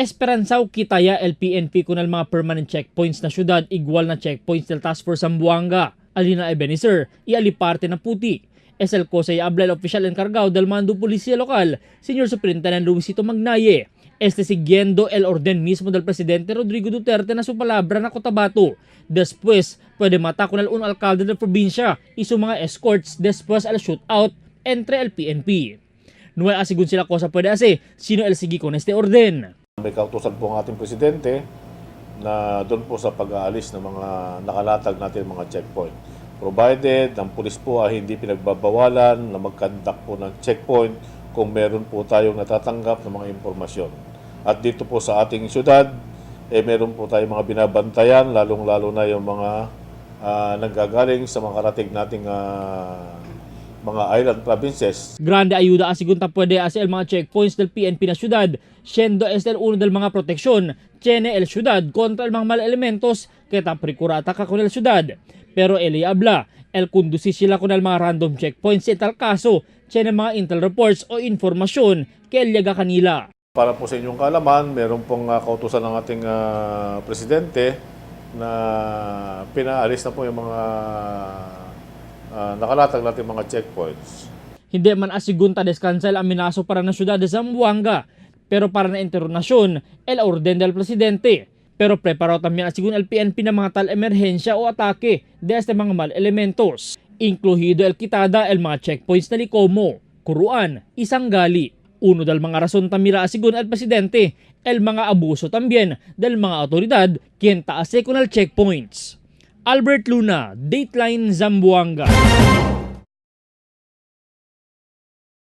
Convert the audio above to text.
Esperanzao kitaya el PNP con el mga permanent checkpoints na syudad igual na checkpoints del Task Force Zamboanga. Alina Ebenezer, iali parte ng puti. Es el cosa y habla el oficial encargado del mando policía local, Señor Superintendente Luisito Magnaye. Este siguiendo el orden mismo del presidente Rodrigo Duterte na su palabra na Cotabato. Después, puede matar con el un alcalde de probinsya y su mga escorts después al shootout entre el PNP. No hay asigun sila cosa puede hacer, sino el sigui con este orden. May kautusan po ang ating presidente na doon po sa pag-aalis ng mga nakalatag natin mga checkpoint. Provided ang pulis po ay hindi pinagbabawalan na mag-conduct po ng checkpoint kung meron po tayong natatanggap ng mga impormasyon. At dito po sa ating syudad, eh, meron po tayong mga binabantayan, lalong-lalo na yung mga nanggagaling sa mga karatig nating mga island provinces. Grande ayuda asigun ta puede hacer el mga checkpoints del PNP na syudad, siendo este el uno del mga proteksyon, tiene el syudad contra el mga mal elementos que ta procura ataka con el syudad. Pero el habla, el conducir sila con el mga random checkpoints en tal caso, tiene mga intel reports o informasyon que el llega kanila. Para po sa inyong kaalaman, meron pong kautusan ng ating presidente na pinaalis na po yung mga nakalatag natin mga checkpoints. Hindi man asigun ta descansa el amenazo para na syudad de Zamboanga, pero para na internasyon, el orden del presidente. Pero preparado también asigun el PNP na mga tal emerhensya o atake de este mga mal elementos. Incluido el quitada el mga checkpoints na Licomo, Kuruan, Isanggali. Uno del mga rason tamira asigun el presidente, el mga abuso también del mga autoridad quien taase con el checkpoints. Albert Luna, Dateline Zamboanga.